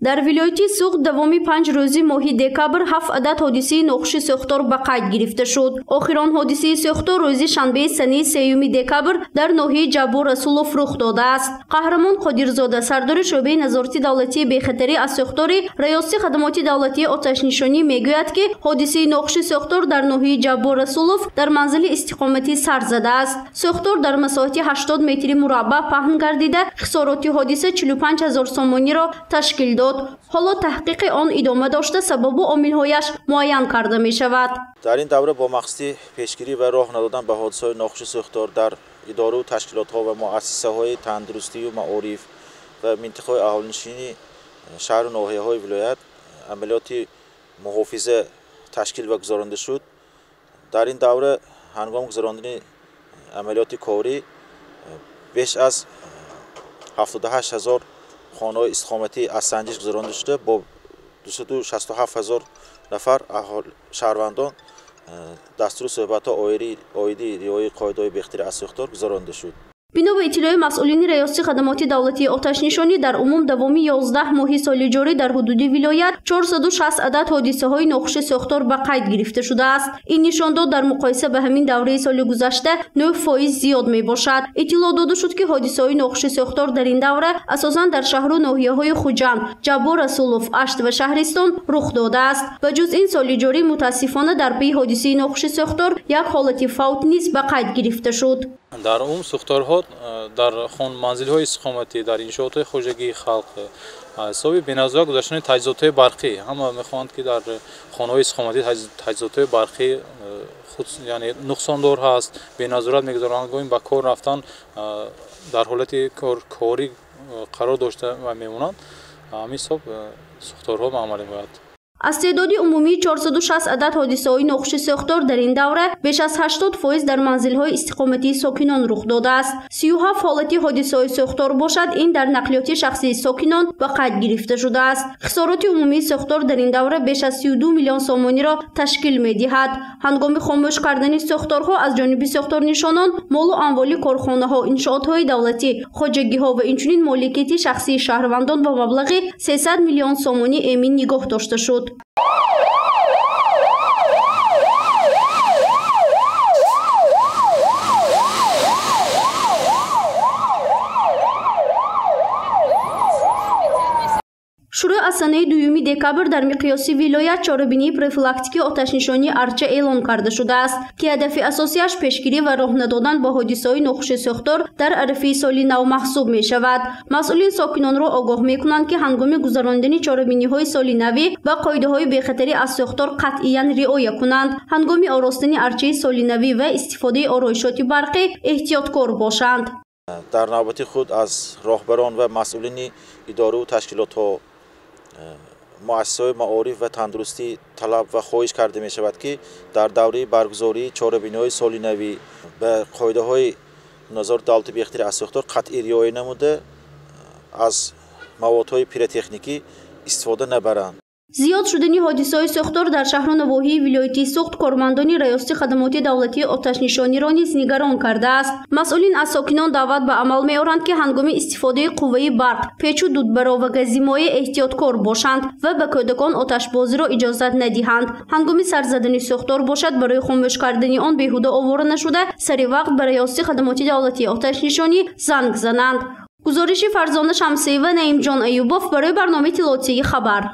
Дар вилояти Суғд давоми 5 рӯзи моҳи декабр 7 адад ҳодисаи нохуши сӯхтор ба қайд гирифта шуд. Охирон ҳодисаи сӯхтор рӯзи шанбеи санаи 3 декабр дар ноҳияи Ҷаббор Расулов рух додааст. Қаҳрамон Қодирзода, сардори шӯъбаи назорати давлатии бехатарӣ аз сӯхтори Раёсати хадамоти давлатии оташнишонӣ мегӯяд, ки ҳодисаи нохуши сӯхтор дар ноҳияи Ҷаббор Расулов дар манзили истиқоматӣ сар задааст. Сӯхтор дар масоҳати 80 метри мураббаъ паҳн гардида, хисороти ҳодиса 45 ҳазор сомониро ташкил дод. Ҳоло таҳқиқи он идома дошта, сабабу омилҳояш муайян карда мешавад. Дар ин давра бо мақсади пешгирӣ ва роҳ надодан ба ҳодисаҳои нохуши сӯхтор дар идораю ташкилотҳо ва муассисаҳои тандурустию маориф ва минтақаҳои аҳолинишини шаҳру ноҳияҳои вилоят амалиёти муҳофиза ташкил ва гузаронида шуд. Дар ин давра ҳангоми гузарондани амалиёти корӣ беш аз 78 ҳазор хонаҳои истиқоматӣ аз санҷиш гузаронида шуда, бо 267 ҳазор нафар шаҳрвандон дастуру суҳбатҳо оиди риояи қоидаҳои бехатарӣ аз сӯхтор гузаронида шуд. Бино ба иттилои масъулини Раёсати хадамоти давлатии оташнишонӣ, дар умум давоми 11 моҳи соли ҷорӣ дар ҳудуди вилоят 460 адад ҳодисаҳои нохуши сӯхтор ба қайд гирифта шудааст. Ин нишондод дар муқоиса ба ҳамин давраи соли гузашта 9% зиёд мебошад. Иттилоъ дода шуд, ки ҳодисаҳои нохуши сӯхтор дар ин давра асосан дар шаҳру ноҳияҳои Хуҷанд, Ҷаббор Расулов, Ашт ва Шаҳристон рух додааст. Ба ҷуз ин, соли ҷорӣ мутаассифона дар паи ҳодисаи нохуши сӯхтор як ҳолати фавт низ ба қайд гирифта шуд. Дар умум сӯхторҳо дар манзилҳои истиқоматӣ, дар иншоотҳои хоҷагии халқ ҳисоби беназора гузаштани таҷҳизотҳои барқӣ, ҳама мехоҳанд, ки дар хонаҳои истиқоматӣ таҷҳизотҳои барқӣ худ, яъне нуқсондор ҳаст, беназорат мегузоранд, ҳангоми ба кор рафтан дар ҳолати корӣ қарор дошта ва мемонанд. Ҳамин ҳисоб сӯхторҳо ба амал меояд. Аз теъдоди умумии 460 адад ҳодисаҳои нохуши сӯхтор дар ин давра беш аз 80% дар манзилҳои истиқоматии сокинон рух додааст. 37 ҳолати ҳодисаҳои сӯхтор бошад, ин дар нақлиёти шахсии сокинон ба қайд гирифта шудааст. Хисороти умумии сӯхтор дар ин давра беш аз 32 миллион сомониро ташкил медиҳад. Ҳангоми хомӯш кардани сӯхторҳо аз ҷониби сӯхторнишонон молу амволи корхонаҳо, иншоотҳои давлатӣ, хоҷагиҳо ва инчунин моликияти шахсии шаҳрвандон ба маблағи 300 миллион сомонӣ эмин нигоҳ дошта шуд. Шурӯъ аз санаи 2 декабр дар миқёси вилоят чорабинии профилактикии оташнишонии арча эълон карда шудааст, ки ҳадафи асосиаш пешгирӣ ва роҳ надодан ба ҳодисаҳои нохуши сӯхтор дар арафаи соли нав маҳсуб мешавад. Масъулин сокинонро огоҳ мекунанд, ки ҳангоми гузаронидани чорабиниҳои соли навӣ ба қоидаҳои бехатарӣ аз сӯхтор қатъиян риоя кунанд. Ҳангоми оростани арчаи соли навӣ ва истифодаи ороишоти барқӣ эҳтиёткор бошанд. Дар навбати худ аз роҳбарон ва масъулини идораю ташкилотҳо, муассисаҳои маориф ва тандурустӣ талаб ва хоҳиш карда мешавад, ки дар давраи баргузории чорабиниҳои соли навӣ ба қоидаҳои назорати давлати бехатарӣ аз сӯхтор қатъӣ риоя намуда, аз маводҳои пиротехникӣ истифода набаранд. Зиёд шудани ҳодисаҳои сӯхтор дар шаҳру навоҳии вилояти Суғд кормандони Раёсати хадамоти давлатии оташнишониро низ нигарон кардааст. Масъулин аз сокинон даъват ба амал меоранд, ки ҳангоми истифодаи қувваи барқ, печу дудбаро ва гази моеъ эҳтиёткор бошанд ва ба кӯдакон оташбозиро иҷозат надиҳанд. Ҳангоми сар задани сӯхтор бошад, барои хомӯш кардани он беҳуда овора нашуда, сари вақт ба Раёсати хадамоти давлатии оташнишонӣ занг зананд. Гузориши Фарзона Шамсиева, Наимҷон Аюбов барои барномаи иттилоотии хабар.